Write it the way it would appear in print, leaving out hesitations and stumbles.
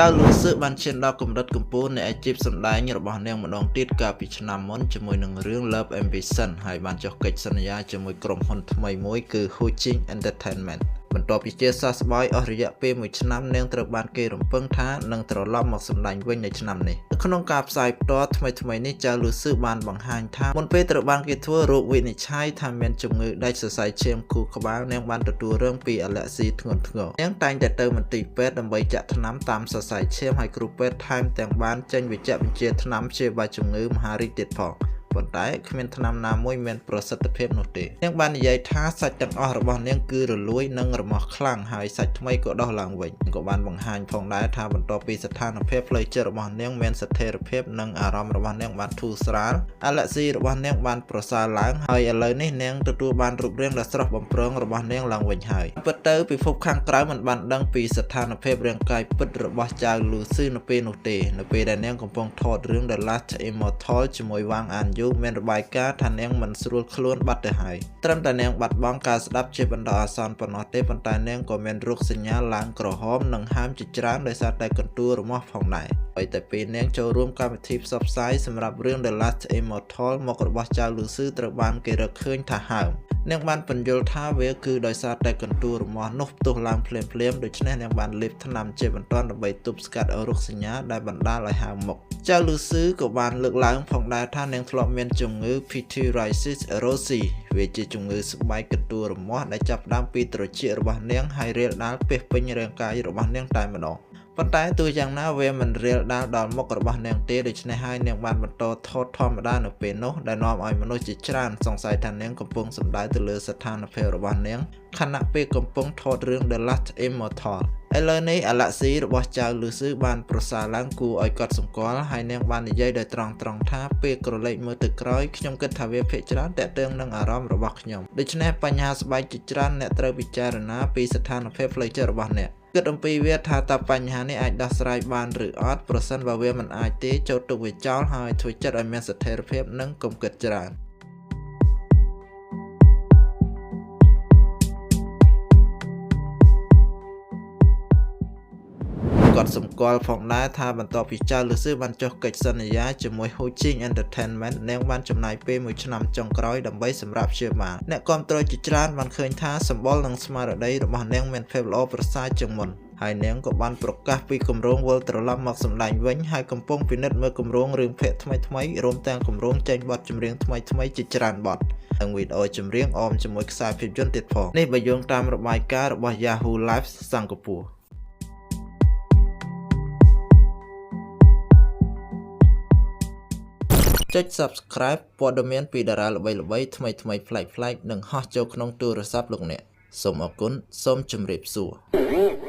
ចៅលូសឺបានឈានដល់កម្រិតកំពូលនៃអាជីពសម្ដែងរបស់នាងម្ដងទៀតកាលពីឆ្នាំមុនជាមួយនឹងរឿង Love Ambition ហើយបានចុះកិច្ចសន្យាជាមួយក្រុមហ៊ុនថ្មីមួយគឺ Huijin Entertainment បន្ទាប់ពីជាសះស្បើយអស់រយៈពេលមួយឆ្នាំនាងត្រូវបានគេរំពឹងថានឹងត្រឡប់មកសម្ដែងវិញនៅឆ្នាំនេះក្នុងការផ្សាយផ្ទាល់ថ្មីៗនេះចៅលូសឺបានបង្ហាញថាមុនពេលត្រូវបានគេធ្វើរោគវិនិច្ឆ័យថាមានជំងឺដាច់សរសៃឈាមខួរក្បាលនាងបានទទួលរងពីអាឡែស៊ីធ្ងន់ធ្ងរនាងតែងតែទៅមន្ទីរពេទ្យដើម្បីចាក់ថ្នាំតាមសរសៃឈាមហើយគ្រូពេទ្យថែមទាំងបានចេញវេជ្ជបញ្ជាថ្នាំព្យាបាលជំងឺមហារីកទៀតផងប៉ុន្តែគ្មានថ្នាំណាមួយមានប្រសិទ្ធភាពនោះទេនាងបាននិយាយថាសាច់ទាំងអស់របស់នាងគឺរលួយនិងរមាស់ខ្លាំងហើយសាច់ថ្មីក៏ដុះឡើងវិញក៏បានបង្ហាញផងដែរថាបន្ទាប់ពីស្ថានភាពផ្លូវចិត្តរបស់នាងមានស្ថិរភាពនិងអារម្មណ៍របស់នាងបានធូរស្រាលអាឡែស៊ីរបស់នាងបានប្រសើរឡើងហើយឥឡូវនេះនាងទទួលបានរូបរាងដ៏ស្រស់បំព្រងរបស់នាងឡើងវិញហើយពិតទៅពិភពខាងក្រៅមិនបានដឹងពីស្ថានភាពរាងកាយពិតរបស់ចៅលូស៊ីនៅពេលនោះទេនៅពេលដែលនាងកំពុងថតរឿង The Last Immortal ជាមួយវ៉ាងអានយូមានរបាយការណ៍ថានាងមិនស្រួលខ្លួនបាត់ទៅហើយត្រឹមតែនាងបាត់បង់ការស្ដាប់ជាបណ្ដោះអាសន្នប៉ុណ្ណោះទេប៉ុន្តែនាងក៏មានរោគសញ្ញាឡើងក្រហមនិងហើមជាច្រើនដោយសារតែកន្ទួលរមាស់ផងដែរហើយតែពេលនាងចូលរួមកម្មវិធីផ្សព្វផ្សាយសម្រាប់រឿង The Last Immortal មករបស់ចៅលូស៊ឺត្រូវបានគេរកឃើញថាហើមនាងបានពន្យល់ថាវាគឺដោយសារតែកន្ទួលរមាស់នោះផ្ទុះឡើងភ្លាមៗដូច្នេះនាងបានលេបថ្នាំជាបន្ទាន់ដើម្បីទប់ស្កាត់រោគសញ្ញាដែលបណ្ដាលឲ្យហើមមុខចៅលូស៊ឺក៏បានលើកឡើងផងដែរថានាងធ្លាប់មានជំងឺ Pityriasis rosea វាជាជំងឺស្បែកកន្ទួលរមាស់ដែលចាប់ផ្ដើមពីត្រចៀករបស់នាងហើយរាលដាលពាសពេញរាងកាយរបស់នាងតែម្ដងប៉ុន្តែទោះយ៉ាងណាវាមិនរាលដាលដល់មុខរបស់នាងទេដូច្នេះហើយនាងបានបន្តថតធម្មតានៅពេលនោះដែលនាំឲ្យមនុស្សជាច្រើនសង្ស័យថានាងកំពុងសម្ដៅទៅលើស្ថានភាពរបស់នាងខណៈពេលកំពុងថតរឿង The Last Immortal ឥឡូវនេះអាឡែស៊ីរបស់ចៅលឺស៊ឺបានប្រសើរឡើងគួរឲ្យកត់សម្គាល់ហើយនាងបាននិយាយដោយត្រង់ៗថាពេលក្រឡេកមើលទៅក្រោយខ្ញុំគិតថាវាភាគច្រើនទាក់ទងនឹងអារម្មណ៍របស់ខ្ញុំដូច្នេះបញ្ហាស្បែកជាច្រើនអ្នកត្រូវពិចារណាពីស្ថានភាពផ្លូវចិត្តរបស់អ្នកគិតអំពីវាថាតើបញ្ហានេះអាចដោះស្រាយបានឬអត់ប្រសិនបើវាមិនអាចទេចូលទុកវាចោលហើយធ្វើចិត្តឲ្យមានស្ថិរភាពនិងកុំគិតច្រើនគាត់សម្គាល់ផងដែរថាបន្ទាប់ពីចៅលឺស៊ឺបានចុះកិច្ចសន្យាជាមួយ Huijin Entertainment នាងបានចំណាយពេលមួយឆ្នាំចុងក្រោយដើម្បីសម្រាកព្យាបាលអ្នកគាំទ្រជាច្រើនបានឃើញថាសម្បុរនិងស្មារតីរបស់នាងមានភាពល្អប្រសើរជាងមុនហើយនាងក៏បានប្រកាសពីគម្រោងវិលត្រឡប់មកសម្ដែងវិញហើយកំពុងពិនិត្យមើលគម្រោងរឿងភាគថ្មីៗរួមទាំងគម្រោងចេញបទចម្រៀងថ្មីៗជាច្រើនបទនិងវីដេអូចម្រៀងអមជាមួយខ្សែភាពយន្តទៀតផងនេះបើយោងតាមរបាយការណ៍របស់ Yahoo Life សិង្ហបុរីចុច Subscribe ព័ត៌មានពីតារាល្បីៗថ្មីៗប្លែកៗនឹងហោះចូលក្នុងទូរស័ព្ទលោកអ្នកសូមអរគុណសូមជម្រាបសួរ។